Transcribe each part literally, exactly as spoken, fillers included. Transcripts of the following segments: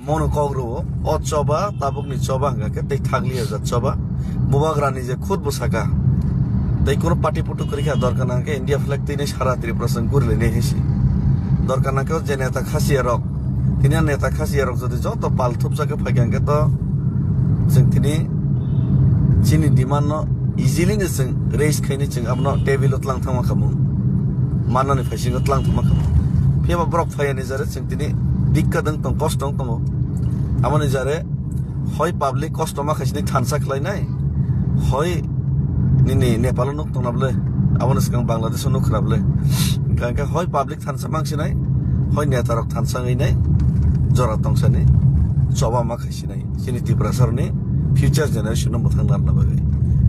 Mono kok rwo, o choba, tabukni choba hwnka khe tei thakliya jat choba. Bubagrani je khut bo saka. Tei kono party putu kwrwi kha, dorkar nang khe India flag twi nai sara Tripura song guri lai nai hinsi. Dorkar nang khe o je neta khasiya rok. Tini a neta khasiya rok jodi joto pal thupjak khe phai kha hwnkhe to chwng tini chini demand no easily no chwng raise khaini chwng abono table o tlang thangma kha mung. Mannani phaisingo tlang thangma kha mung. Phiya ba borok phaiya ni jare chwng tini dikka dwng tong, kosto wng tongo. Aboni jare hoi public kosto ma khaisini thansa khlainai, hoi nini Nepal o nuk tongna bwle, aboni swkang Bangladesh o nuk khna bwle. Hwnkha hoi public thansa mang sinai, hoi neta rok thansa wngwi nai, jora tong sani choba ma khai sinai. Chini Tiprasa rokni future generation no mwthang narwkna bagwi.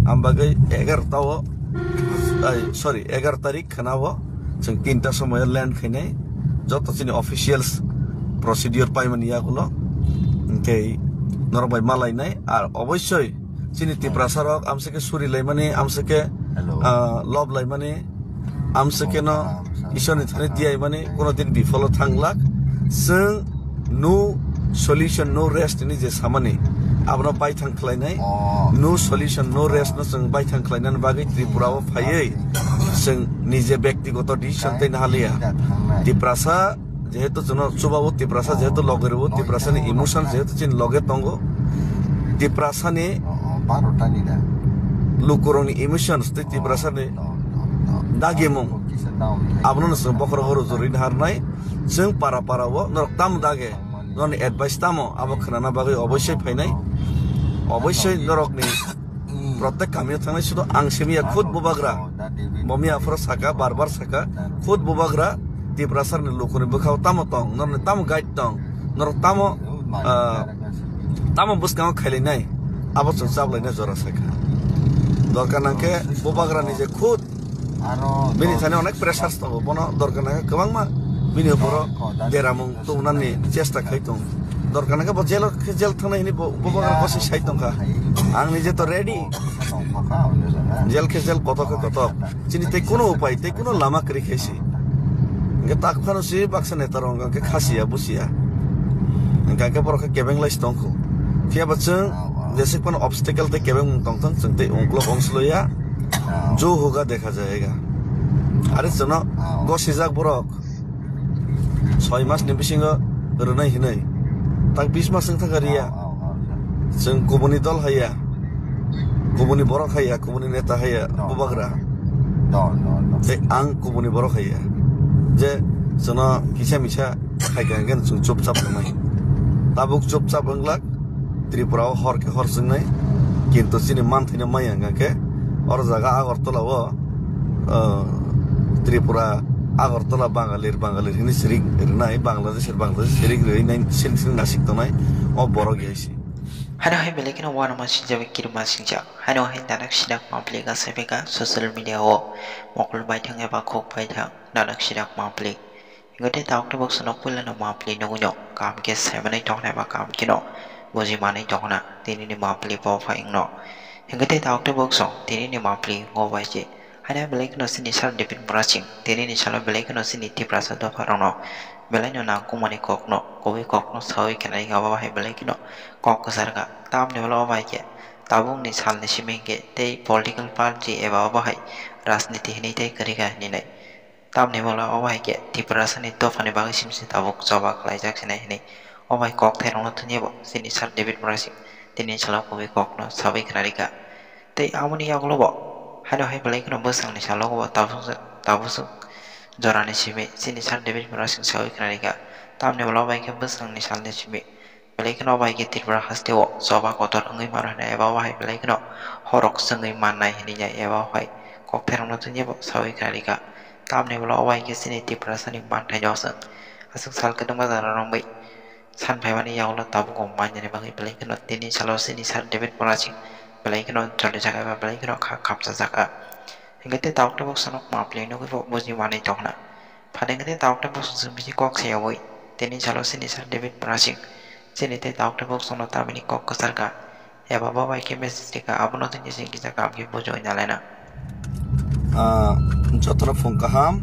Am bagwi egarota o, ai, sorry, egar tarik khana o chwng tinta somoyo land khainai, joto chini officials procedure paimani yagulo, hwnkhe norok bai malainai, ar obossoi chini Tiprasa rok amsike suri laimani, amsike, Hello. ah, lob laimani, amsike no Isor ni thani diyaimani, kono din bifolo thanglak. Chwng no solution, no rest ni je samani, abono baithang khlainai. Oh. No solution, no rest no chwng baithang khlainani bagwi Tripura o phaiwi chwng nije bektigoto decision tei nahaliya. Tiprasa jehetu chwngno chubawo Tiprasa, jehetu logerwo Tiprasani emotion, jehetu chini loge tongo Tiprasani lukurokni emotions tei Tiprasani dagimung, abono chwng bokhorok rujurwi naharnai. Chwng para para o norok tamo dage, norokni advice tamo, abo khwnana bagwi obossoi phainai. Obossoi norokni protek kamio thangnai sudo ang simiya khud bubagra. Bomi aphoro saka, bar bar saka, khud bubagra Tiprasa ni lukuni bwkhao tamo tong, norokni tamo guide tong, norok tamo, ah, tamo bwskango khailainai, abo chwng chaplainai jora saka. Dorkar nangkhe bubagra ni je khud bini thani onek pressures tongo, bono dorkar nangkhe kwbangma bini uporo deramung tubunani chesta khai tong. Dorkar nangkhe bo jail khe jail thangnai hini bo, bo bagwi kosi sai tongkha. Ang nije to ready. Jail khe jail, kotor khe kotor. Chini tei kuno upai, tei kuno lama kwrwi khe si. Hwnkhe tak phano si baksa neta rok hwnkhe khasiya, busiya. Hwnkhe borok khe kebeng lai si tongkhu. Phiya ba chwng jesik phano obstacle tei kebengmung tongthong, chwng tei ungkulok ongsloya. Jo hoga dekha jayega. Are chwngno gosijak borok. Soi mas ni bisingo rwnai hinwi. Tak bis mas wng thangkha riya. Chwng kubuni dol haiya. Kubuni borok haiya, kubuni neta haiya, bubagra. Tei ang kubuni borok haiya. Je chwngno kisa misa khaikha hwnkhe chwng chupchap wngnai. Tabuk chupchap wnglak. Tripura o hor khe hor chwngnai, kintu chini manthaino maya hwnkha khe oro jaga Agartala o, ah, Tripura Agartala Bangalir Bangalir hini sirik rwnai, Bangladesh er Bangladesh sirik rwi nai, sirik sirik nasik tongnai o borok ya si. Hano hai belai kheno uanama singjak bai kirima singjak. Hano hai nanak sinak mapli ga sebeka social media o mokol baithang eba khuk baithang nanak sinak mapli. Hingke tei tabuk tabuk swnok puila no mapli nugui no, kaham khe saimanai tongna eba kaham khe no buji manai tongna tini ni mapli bo phai wngno. Hingke tei tabuk tabuk song tini ni mapli wngno bai se. Haino belai kheno chini sir David Murasing, tini ni salo belai kheno chini Tiprasa dopha rokno belai no nangkukmani kokno, kubui kokno saui khenai wngya, obo hai belai kheno kok kwchar wngkha. Tamni ulo obo hai khe tabukni salni simi hingke tei political party eba obo hai rajniti hinui tei kwrwi kha hinui nai. Tamni ulo obo hai khe Tiprasani dophani bagwi simse tabuk choba khlaijak sinai hinui obo hai kokthairokno thwngwi bo chini sir David Murasing tini salo kubui kokno saui khna rikha. Tei aboni yagulo bo haino hai belai kheno bwswkni salo bo tabuk, tabuk jorani simi chini sir David Murasing saui khna rikha. Tamni ulo obo hai khe bwswkni salni simi belai kheno obo hai khe Tripura haste o choba kotor wngwi mano hinui eba obo hai belai kheno horok chwngwi mannai hinui ya eba obo hai kokthairokno thwngwi bo saui khna rikha. Tamni ulo obo hai khe chini Tiprasani manthai jok chwng aswk sal kwdwkma jora romwi san phaimani yagulo tabuk bo manjani bagwi belai kheno tini salo chini sir David Murasing belai kheno joli jaka eba belai kheno kha khapsa jaka. Hingke tei tabuk tabuk swnok mapli nugui bo buji manwi tongna. Phani hingke tei tabuk tabuk song chwng bisi kok sayaui tini salo chini sir David Murasing chini tei tabuk tabuk songno tamini kok kwchar kha. Eba bo bai khe message rikha, abono tini chwng kisa kaham khe bujo wngya laina. Ah, jotono phung kaham.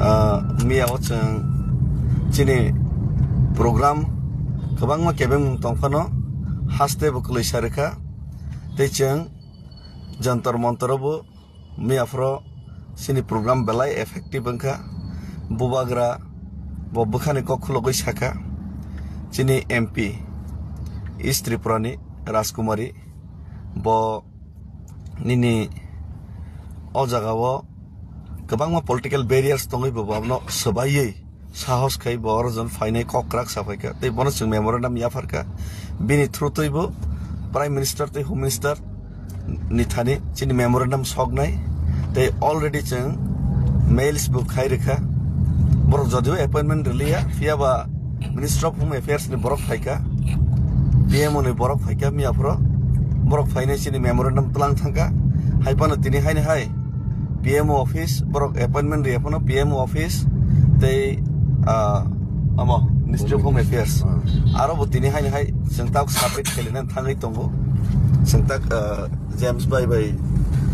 Ah, miya o chwng chini program Kwbangma kebengmung tongphano haste bo kwlwi sa rwkha. Tei chwng Jantar Mantar bo miyaphoro chini program belai effective wngkha. Bubagra bo bwkhani kok khulogwi sakha, chini M P East Tripura ni Rajkumari bo nini o jaga o kwbangma political barriers tongwi bo abono swbaiwi sahos khai bo oro jon phainai kok kwrak sa phaikha. Tei bono chwng memorandum yapharkha. Bini through twi bo Prime Minister tei Home Minister ni thani chini memorandum soknai. Tei already chwng mails bo khai rwkha. Borok jodio appointment rwliya, phiya ba Minister of Home Affairs ni borok phaikha, P M O ni borok phaikha miyaphoro. Borok phainai chini memorandum tlang thangkha. Hai phano tini haini hai P M O office, borok appointment riya phano P M O office tei, ah, amo Ministry of Home Affairs. Aro bo tini haini hai chwng tak submit khailina thangwi tongo. Chwng tak, ah, James bai bai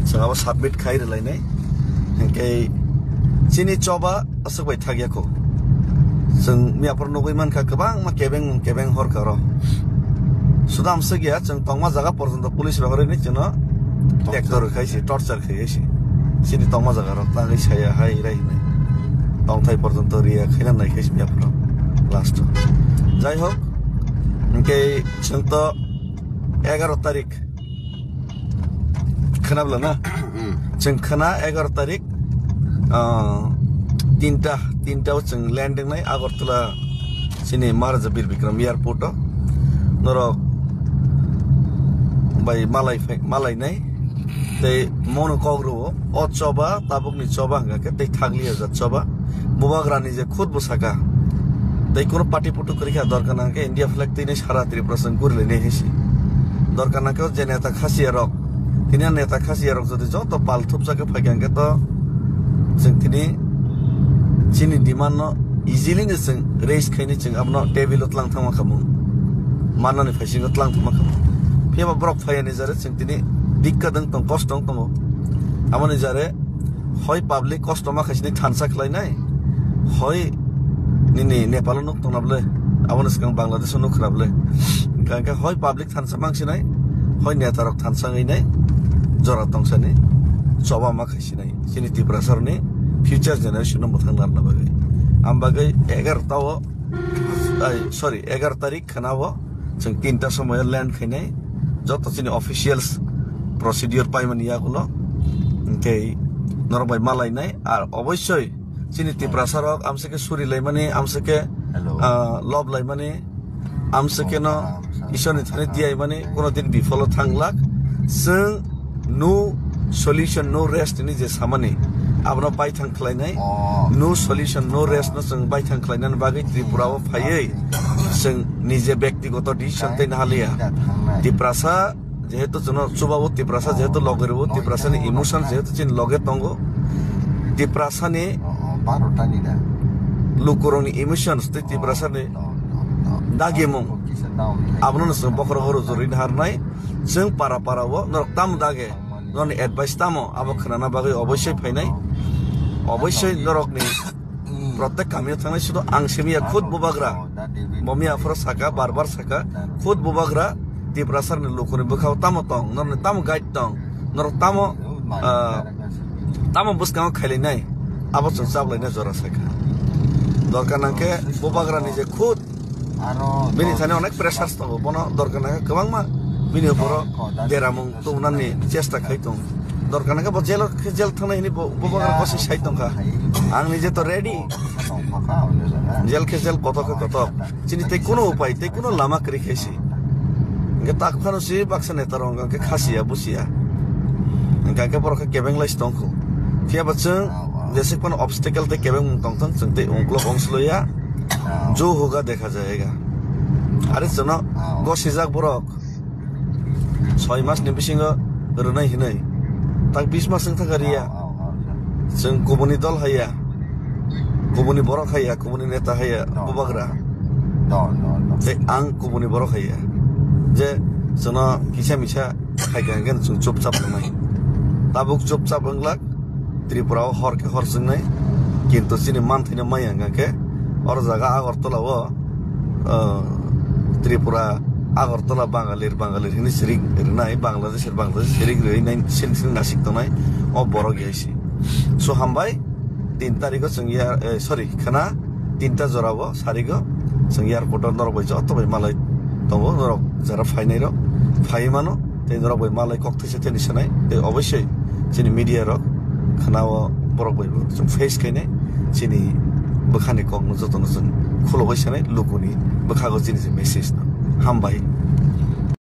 chwng abo submit khai rwlainai. Hinkhe chini choba aswk bai thakya kho. Chwng miyaphoro nugwi mankha kwbangma kebeng kebeng horkha oro. Suda amswk ya, chwng tongma jaga porjonto police rohorwi ni chwngno tractor khai si, torture khai si. Chini tongma jaga rok tangwi saya hai rai hinwi. Tongthai porjonto riya khaina nai khai si miyaphoro last o. Jai hok, hinkhe chwng to egaro tarik Khwnabla na? Chwng khwna egaro tarik, ah, tinta, tinta o chwng landing nai Agartala chini Maharaja Bir Bikram airport o. Norok bai malai phai, malai nai. Tei mono kok rwo, o choba, tabukni choba hwnga khe tei thakliya jat choba. Bubagrani je khud bo saka. Tei kuno party putu kwrwi kha, dorkar nang khe India flag twi nai sara Tripura chwng guri lai nai hai si. Dorkar nang khe o je neta khasiya rok, tini a neta khasiya rok jodi joto pal thupjak khe phai kha hwnkhe to chwng tini chini demand no easily no chwng raise khai ni chwng abono table o tlang thangma kha mung. Mannani phaisingo tlang thangma kha mung. Phiya ba borok phaiya ni jare chwng tini dikka dwng tong, kosto wng tongo. Aboni jare hoi public kosto ma khaisini thansa khlainai, hoi nini Nepal o nuk tongna bwle, aboni swkang Bangladesh o nuk khna bwle. Hwnkha hoi public thansa mangsinai, hoi neta rok thansa wngwi nai, jora tongsani choba ma khaisinai. Chini Tiprasa rokni future generation no mwthang narwkna bagwi. Am bagwi egarota o, ai, sorry, egar tarik khna o chwng tinta somoyo land khainai, joto chini officials procedure paimani yagulo, hinkhe norok bai malainai, ar oboisoi chini Tiprasa rok amsike suri laimani, amsike, ah, lob laimani, amsike no Ishorni thani diyaimani, kuno din bifolo thanglak, chwng no solution, no rest ni je samani, abono baithang khlainai. Oh. No solution, no rest no chwng baithang khlainani bagwi Tripura o phaiwi chwng nije bektigoto decision tei nahaliya. Tiprasa jehetu chwngno chubago, Tiprasa jehetu loge rwo, Tiprasani emotion jehetu chini loge tongo, Tiprasani lukurokni emotions tei Tiprasani dagimung abono chwng bokhorogo rujurwi naharnai. Chwng para para o norok tamo dage, norokni advice tamo, abo khwnana bagwi oboisoi phainai. Oboisoi norokni protek kamio thangnai sudo ang simiya khud bubagra. Bo miya aphuru saka, bar bar saka, khud bubagra Tiprasani lukuni bwkhao tamo tong, norokni tamo guide tong, norok tamo, ah, tamo bwskango khailainai, abo chwng chaplainai jora saka. Dorkar nangkhe bubagrani je khud bini thani onek pressures tongo, bono dorkar nangkhe kwbangma bini uporo deramung tubunani chesta khai tong. Dorkar nangkhe bo jelo khe jel thangnai hini bo, bo bagwi kosi sai tongkha. Ang nije to ready. Jel khe jel, kotok khe kotok. Chini tei kuno upai, tei kuno lama kwrwi khe si. Hingke tak phano si baksa neta rok hingke khasiya, busiya. Hingke borok khe kebeng lai si tongkho. Phiya ba chwng jesik phano obstacle tei kebeng tongthong, chwng tei ungkulok ongsloya. Jo hoga dekha jayega. Are chwngno gosijak borok. Soi mas ni bisingo rwnai hinwi. Tak bis mas wng thangkha riya. Chwng kubuni dol haiya. Kubuni borok haiya, kubuni neta haiya, bubagra. Tei ang kubuni borok haiya. Je chwngno kisa misa khaikha hwnkhe chwng chupchap wngnai. Tabuk chupchap wnglak. Tripura o hor khe hor chwngnai, kintu chini manthaino maya wngkha khe oro jaga Agartala o, ah, Tripura, Agartala Bangalir, Bangalir hini sirik rinai, Bangladesh, Bangladesh sirik rinai, sirik sirik nasik tongnai, o borok yaisi. So hambai, tin tarikh o chwng yar, eh, sorry, khana tinta jora o sarigo, chwng airport o norok bai joto bai malai tongo, norok jara phainai rok, phai mano, tei norok bai malai kok thaisa teni sanai, tei obosoi chini media rok khana o borok bai bo chwng face khainai, chini bwkhani kok no joto no chwng khulogoi sanai, lukuni bwkhago chini je message no. Hambai.